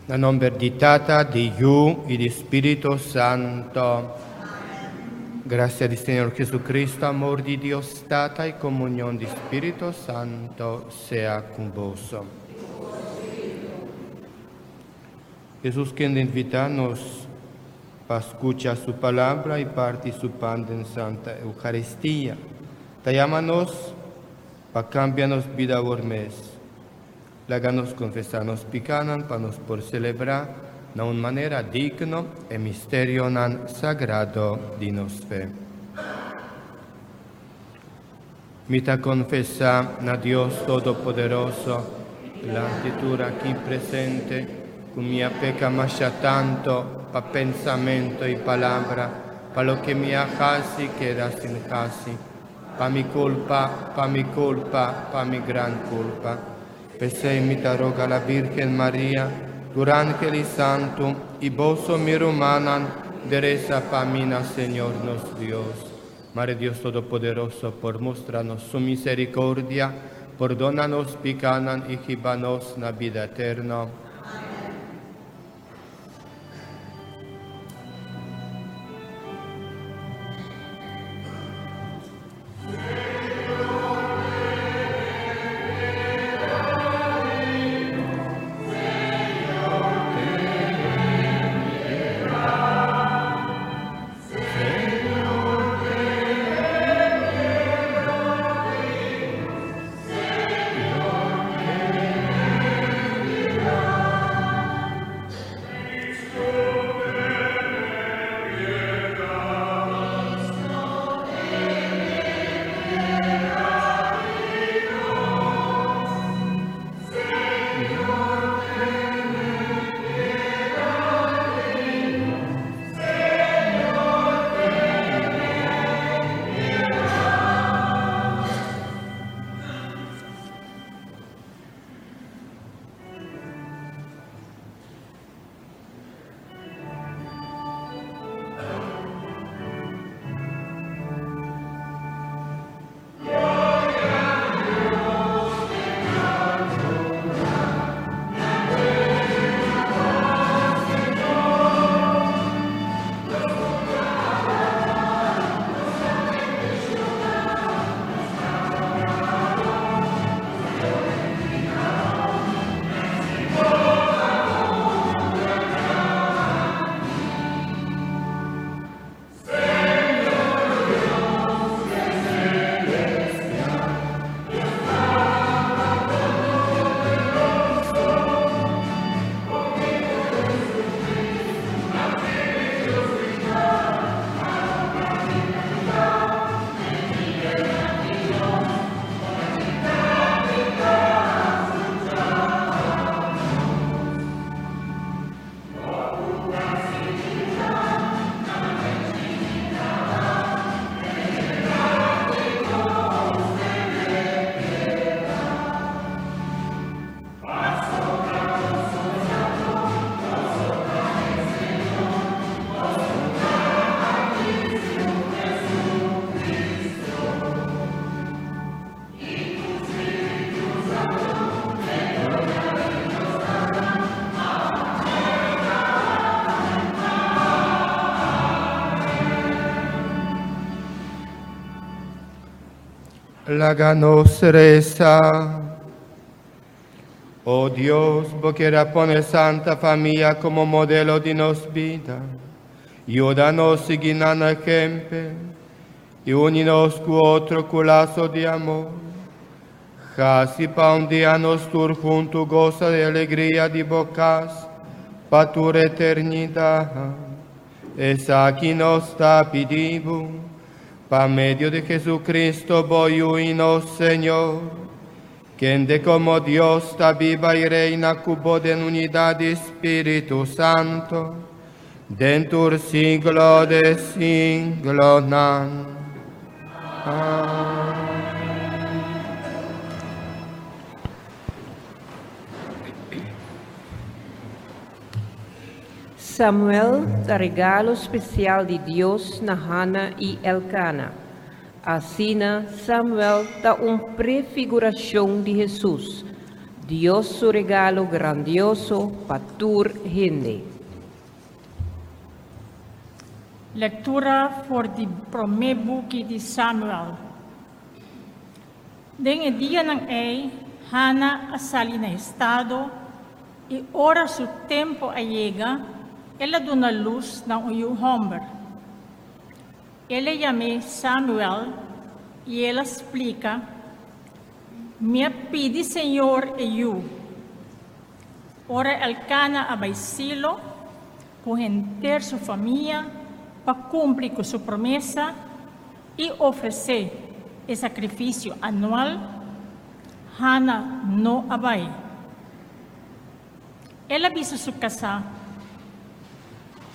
Na nomber di Tata, di Yu y di Spirito Santo. Gracia di Señor Jesucristo, amor di Dios Tata y comunión di Spirito Santo sea con vos. Jesús quiere invitarnos para escuchar su palabra y partir su pan en Santa Eucaristía. Te llámanos para cambiarnos vida por mes. Láganos confesarnos picanan para nos por celebrar na una manera digno el misterio nan sagrado di nos fe. Mita confesa na Dios Todopoderoso, la actitud aquí presente, con mi peca más tanto pa pensamiento y palabra, pa lo que mi casi queda sin casi, pa mi culpa, pa mi culpa, pa mi gran culpa. Pese mi roga la Virgen María, tu ángel y santo, y vos mi romanan, dereza pa mina, Señor nos Dios. Madre Dios Todopoderoso, por mostrarnos su misericordia, perdónanos picanan y gibanos na vida eterna. Láganos reza. Oh Dios, quiera poner Santa Familia como modelo de nos vida. Ayúdanos seguir ejemplo y uninos con otro culazo de amor. Casi pa un día nos tur junto goza de alegría de bocas pa tu eternidad. Es aquí nos está pidiendo pa medio de Jesucristo voy nos Señor, quien de como Dios está viva y reina cubo de unidad de Espíritu Santo, dentro siglo de siglo. Amén. Samuel ta regalo spesial di Dios na Hannah i Elkana. Asina, Samuel ta un prefigurashon di Hesus. Dios su regalo grandioso pa tur hende. Lektura for di promé buki di Samuel. Den e dianan ei, Hana a sali na estado i ora su tempu a yega, el a duna lus na un yu hòmber. El a yam'é Samuel i el a splika, Mi a pidi Señor e yu. Ora Elkana a bai Silo ku henter su famia pa kumpli ku su promesa i ofresé e sakrifisio anual, Hana no a bai. El a bisa su kasá,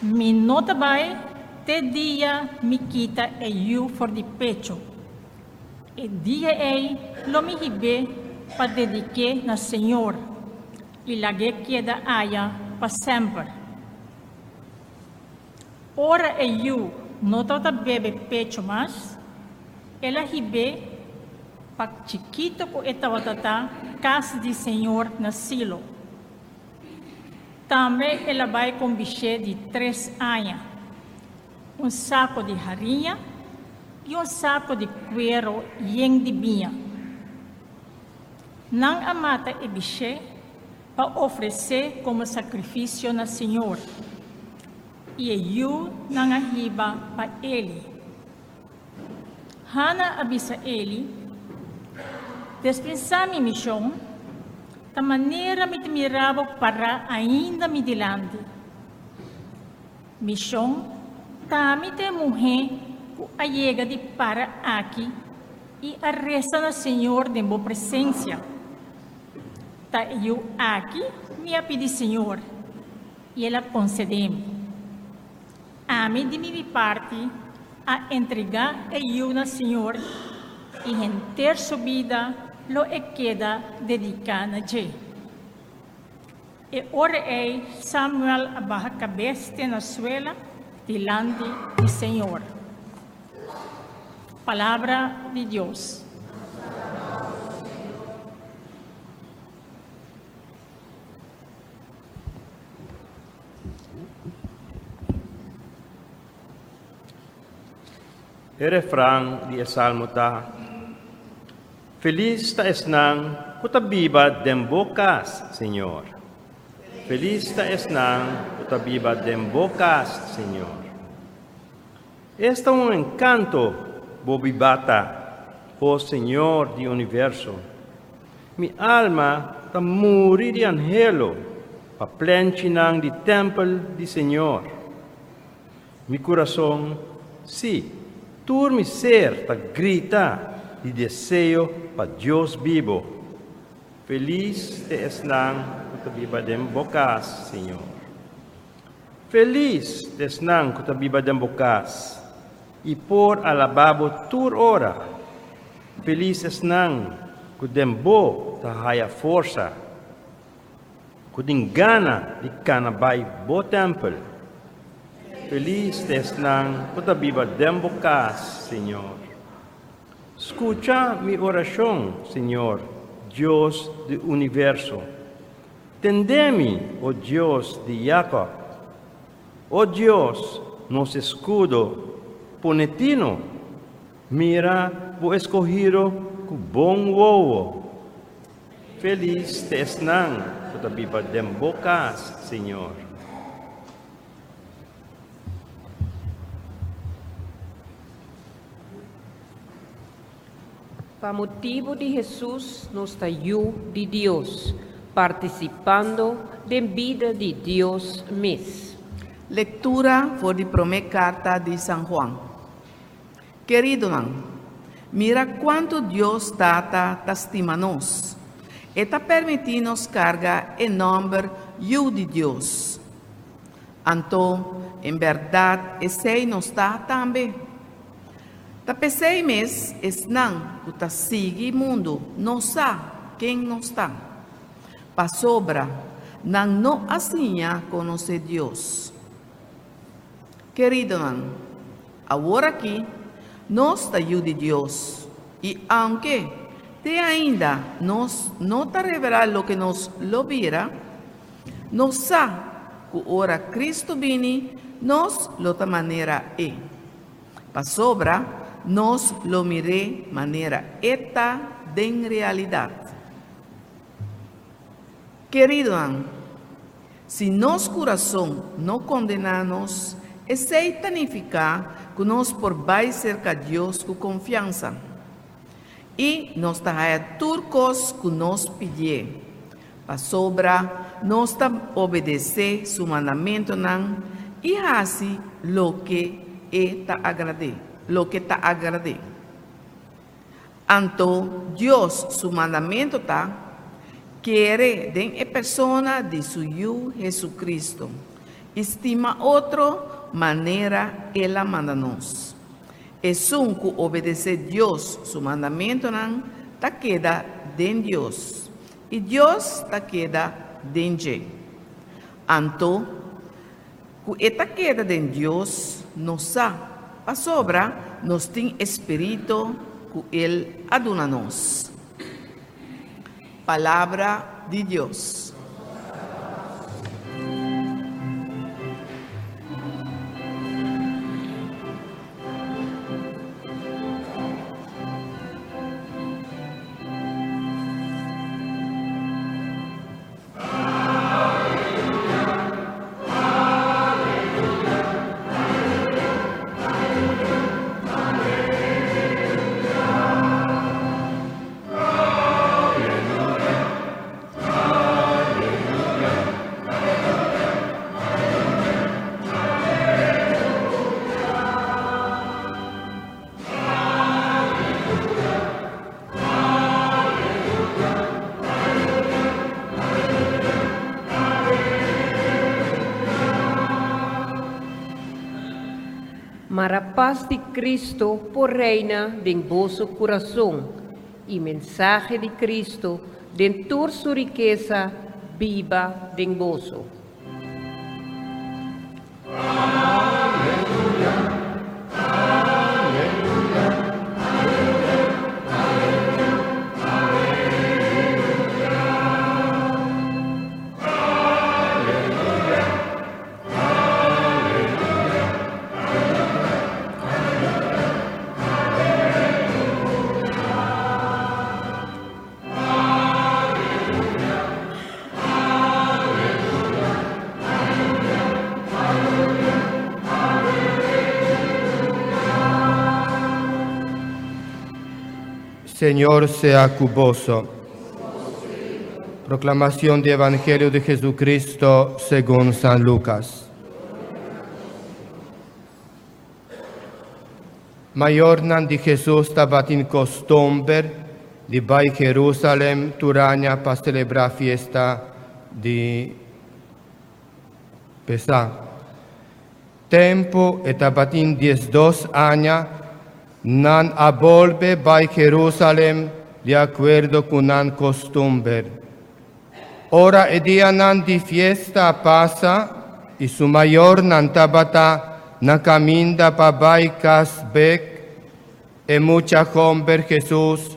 Mi no ta bai te dia mi kita e yu for di pechu. E dia ei lo mi hib'é pa dedik'é na Señor i lag'é keda aya pa semper. Ora e yu no tabata bebe pechu mas, el a hib'é pa chikito ku e tabata ta kas di Señor na Silo. Tambe el a bai ku un bishé di tres aña, un sako di hariña i un sako di kuero yen di biña. Nan a mata e bishé pa ofresé komo sakrifisio na Señor, i e yu nan a hiba pa Eli. Hana a bisa Eli, Despensá mi mishon, ta manera mi ta mira bo pará ainda mi dilanti. Mishon, ta mi ta e muhé ku a yega di para aki i a resa na Señor den bo presensia. Ta e yu aki mi a pidi Señor, i el a konsedé mi. Ami di mi parti a entregá e yu na Señor, i henter su bida lo e keda dediká na dje. E ora ei Samuel a baha kabes te na suela dilanti di Señor. Palabra di Dios. E refran di e salmo ta, Felis ta esnan ku ta biba den bo kas, Señor. Felis ta esnan ku ta biba den bo kas, Señor. Esta un enkanto bo biba ta, o Señor di universo! Mi alma ta muri di anhelo pa plenchinan di tèmpel di Señor. Mi kurason, sí, tur mi ser ta grita di deseo pa Dios bibo. Felis ta esnan ku ta biba den bo kas, Señor. Felis ta esnan ku ta biba den bo kas i por alabá bo tur ora. Felis esnan ku den bo ta haya forsa. Ku tin gana di kana bai bo tèmpel. Felis ta esnan ku ta biba den bo kas, Señor. Skucha mi orashon, Señor, Dios di universo. Tende mi, o Dios di Yakòb. O Dios, nos eskudo, pone tino. Mira bo eskohido ku bon wowo. Felis ta esnan ku ta biba den bo kas, Señor. Pa motibu di Hesus nos ta yu di Dios, partisipando den bida di Dios mes. Lektura for di promé karta di San Juan. Keridonan, mira kuantu Dios Tata ta stima nos! E ta permití nos karga e nòmber Yu di Dios. Anto, en bèrdat esei nos ta tambe. Ta p'esei mes esnan ku ta sigui mundu no sa ken nos ta, pasobra nan no a siña konosé Dios. Keridonan, awor aki nos ta yu di Dios, i aunke te ainda nos no ta revelá loke nos lo bira, nos sa ku ora Kristu bini, nos lo ta manera E, pasobra nos lo mir'é manera E ta den realidat. Keridonan, si nos kurason no kondená nos, esei ta nifiká ku nos por bai serka Dios ku konfiansa. I nos ta haya tur kos ku nos pidié, pasobra nos ta obedesé su mandamentunan i hasi loke e ta agrad'é, loke ta agrad'é. Anto Dios su mandamentu ta, Kere den e persona di su Yu Jesucristo, i stima otro manera el a manda nos. Esun ku obedesé Dios su mandamentunan ta keda den Dios, i Dios ta keda den dje. Anto, ku e ta keda den Dios, nos sa, pasobra nos tin e spiritu ku el a duna nos. Palabra di Dios. Mara pas di Cristo por reina den boso kurason i mensahe di Cristo den tur su rikesa biba den boso. Señor sea cu boso. Proclamación del Evangelio de Jesucristo según San Lucas. Mayornan di Jesus tabatin costumber di bai Jerusalem tur aña pa celebra fiesta di Pesá. Tempu e tabatin 12 aña, nan a bolbe bai Jerusalem di acuerdo cu nan costumber. Ora e dianan di fiesta a pasa i su mayornan tabata na kaminda pa bai kas bek, e mucha hòmber Hesus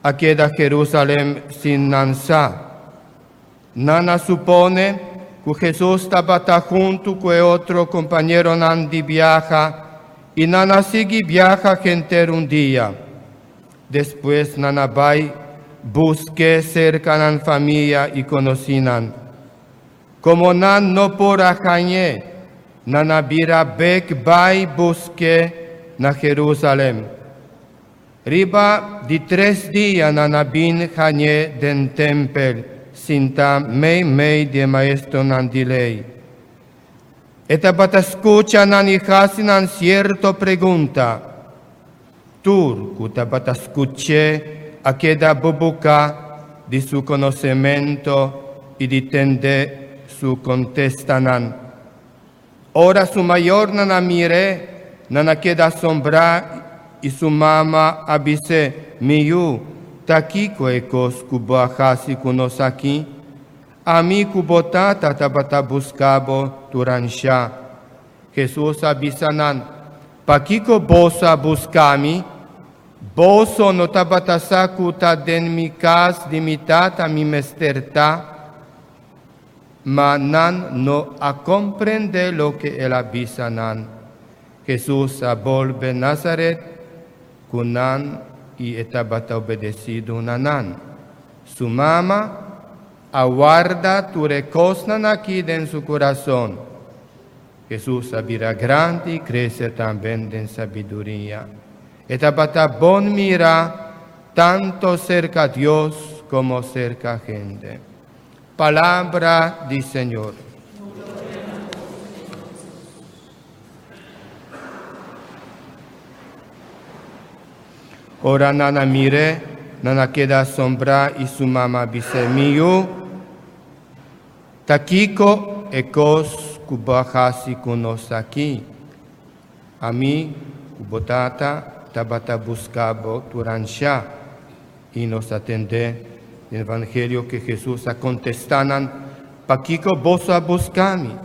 a keda Jerusalèm sin nan sa. Nan a supone ku Hesus tabata huntu ku e otro kompañeronan di biaha i nan a sigui biaha henter un dia. Despues nan a bai busk'é serka nan famia i konosínan. Komo nan no por a hañ'é, nan a bira bek bai busk'é na Jerusalèm. Riba di tres dia nan a bin hañ'é den tèmpel, sintá meimei di e maestronan di Lei. E tabata skucha nan i hasi nan sierto pregunta. Tur ku tabata skuch'é a keda bubuká di su konosementu i di tende su kontestanan. Ora su mayornan a mir'é, nan a keda asombrá i su mama a bis'é, Mi yu, ta kiko e kos ku bo a hasi ku nos aki? Ami ku bo tata tabata buska bo tur anshá. Hesus a bisa nan, Pakiko boso a buska mi? Boso no tabata sa ku ta den mi kas di mi Tata mi mester ta? Ma nan no a komprendé loke el a bisa nan. Hesus a bolbe Nazaret ku nan i e tabata obedesidu na nan. Su mama a warda tur e kosnan akí den su kurason. Hesus a bira grandi i krese tambe den sabiduria. E tabata bon mirá tanto serka Dios komo serka hende. Palabra di Señor. Ora nan a mir'é, nan a keda asombrá i su mama a bis'é, Mi yu, ta kiko e kos ku bo a hasi ku nos aki? Ami ku bo tata tabata buska bo tur anshá. I nos a tende den Evangelio ku Hesus a kontestá nan, Pakiko boso a buska mi?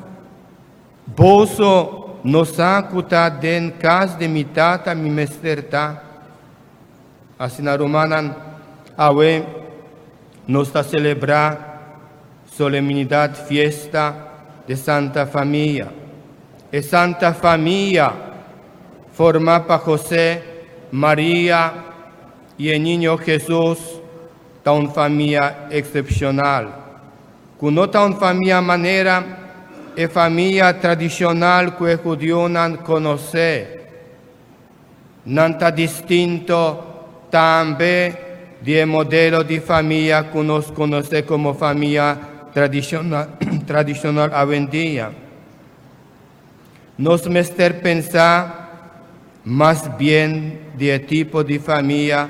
Boso no sa ku ta den kas di mi Tata mi mester ta? Asina rumannan, awe nos ta selebrá solemnidat fiesta di Santa Famia. E Santa Famia formá pa José, Maria i e Niño Hesus ta un famia eksepshonal. Ku no ta un famia manera e famia tradishonal ku e hudiunan konosé. Nan ta distinto tambe di e modelo di famia ku nos konosé komo famia tradishonal awendia. Nos mester pensa mas bien di e tipo di famia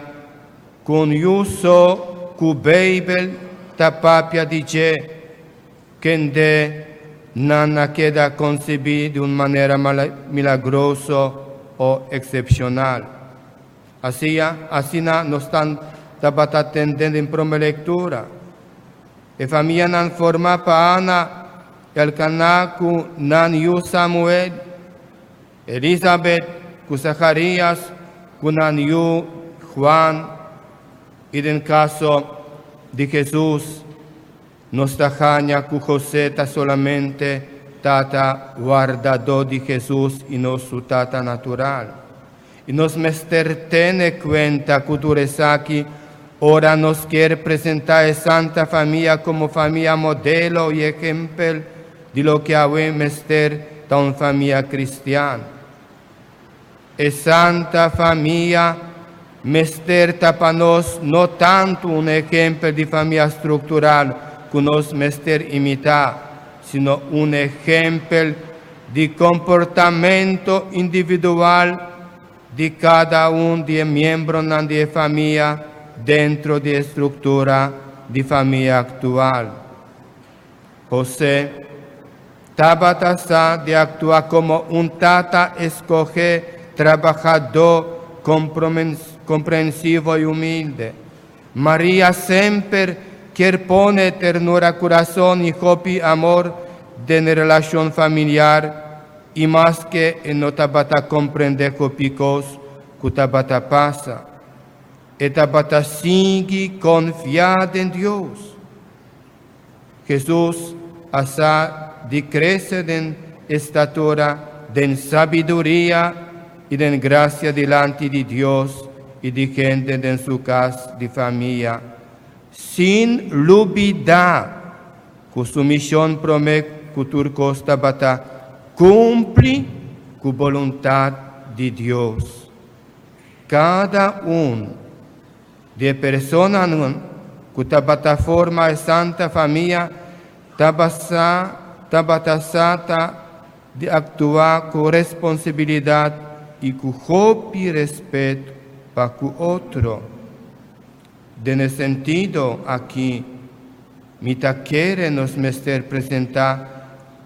ku un yu so ku Beibel ta papia di dje, Kende nan a keda konsebí di un manera milagroso o eksepshonal. Asia, asina nos tabata tende den promé lektura. E famianan formá pa Ana, Elkaná ku nan yu Samuel, Elisabet ku Zacharias ku nan yu Juan, i den kaso di Hesus, Nos ta haña ku José ta solamente tata wardadó di Hesus i no su tata natural. I nos mester tene kuenta ku tur esaki ora nos kier presentá e Santa Famia komo famia modelo i ehempel di loke awe mester ta un famia kristian. E Santa Famia mester ta pa nos no tantu un ehempel di famia struktural ku nos mester imitá, sino un ehempel di komportamentu individual di kada un di e miembronan di e famia dentro di e struktura di famia aktual. José tabata sa di aktua komo un tata eskohé, trabahadó, komprensivo i humilde. Maria semper kier pone ternura kurason i hopi amor den relashon familiar i maske e no tabata komprendé hopi kos ku tabata pasa, e tabata sigui konfia den Dios. Hesus a sa di krese den estatura, den sabiduria i den grasia dilanti di Dios i di hende den su kas di famia, sin lubidá ku su mishon promé ku tur kos tabata kumpli ku boluntat di Dios. Kada un Di e personanan ku tabata forma e Santa Famia tabata sa ta di aktuá ku responsibilidat i ku hopi rèspèt pa ku otro. Den e sentido aki mi ta kere nos mester presentá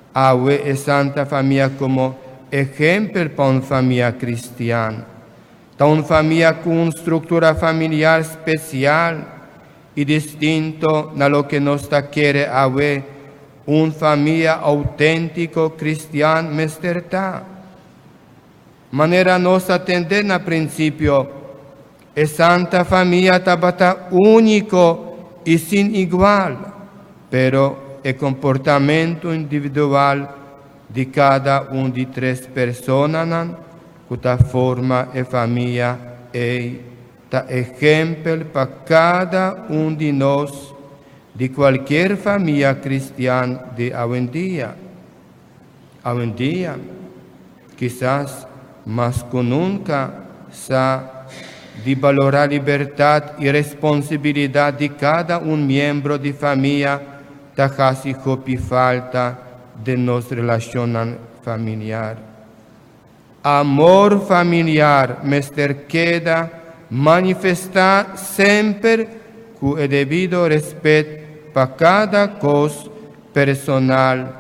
awe e Santa Famia komo ehèmpel pa un famia kristian. Ta un famia ku un struktura familiar spesial i distinto na loke nos ta kere awe un famia outéntiko kristian mester ta. Manera nos a tende na prinsipio, E Santa Famia tabata úniko i sin igual, pero e komportamentu individual di kada un di tres personanan ku ta forma e famia ei ta ehèmpel pa kada un di nos di kualke famia kristian di awendia. Awendia, kisas mas ku nunka sa di balorá libertat i responsabilidat di kada un miembro di famia ta kasi hopi falta den nos relashon familiar. Amor familiar mester keda manifestá semper ku e debido rèspèt pa kada kos personal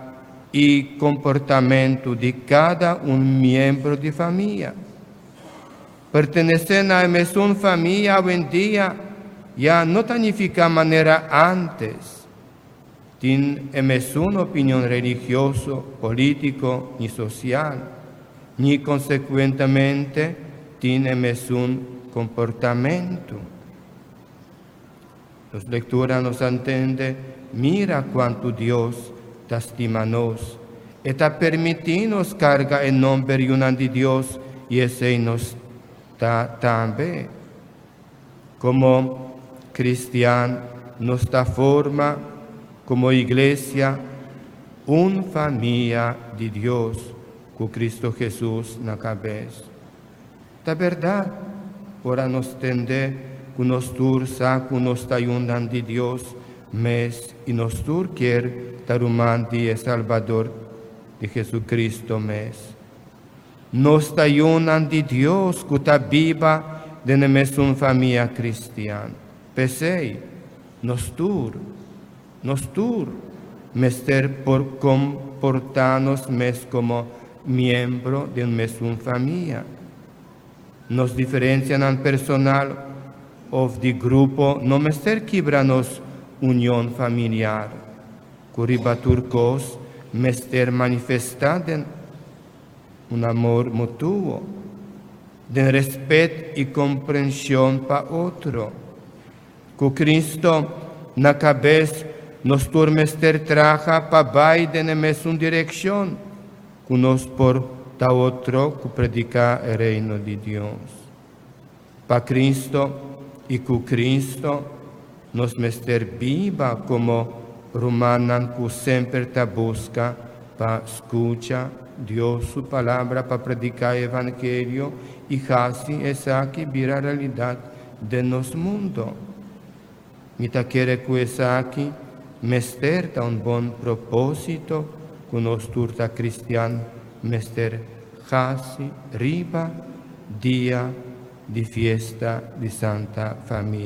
i komportamentu di kada un miembro di famia. Pertenesé na mesun famia awendia ya no ta nifiká manera ántes. Tin mesun opinion religioso, polítiko ni sosial, ni konsekuentemente tin mesun komportamentu. Nos lektura nos ta tende, mira kuantu Dios ta stima nos. E ta permití nos karga e nòmber di Dios i esei nos ta tambe. Komo kristian, nos ta forma komo iglesia un famia di Dios ku Kristu Hesus na kabes. Ta bèrdat, ora nos tende ku nos tur sa ku nos ta di Dios, mes i nos tur ke ta ruman di Salbador di Jesucristo mes. Nos ta di Dios ku ta biba den mesun famia kristian. P'esei, nos tur, nos tur, mester por komportá nos mes komo miembro di mesun famia. Nos diferensianan personal òf di grupo no mester kibra nos union familiar. Ku riba tur kos mester manifestá den un amor mutuo, den rèspèt i komprenshon pa otro. Ku Kristu na kabes nos tur mester traha pa bai den mesun direkshon, ku nos por ta otro ku prediká e reino di Dios. Pa Kristu i ku Kristu nos mester biba komo rumannan ku semper ta buska pa skucha Dios su palabra pa prediká evangelio i hasi esaki bira realidat den nos mundu. Mi ta kere ku esaki mester ta un bon propósito ku nos tur ta kristian mester hasi riba dia di fiesta di Santa Famia.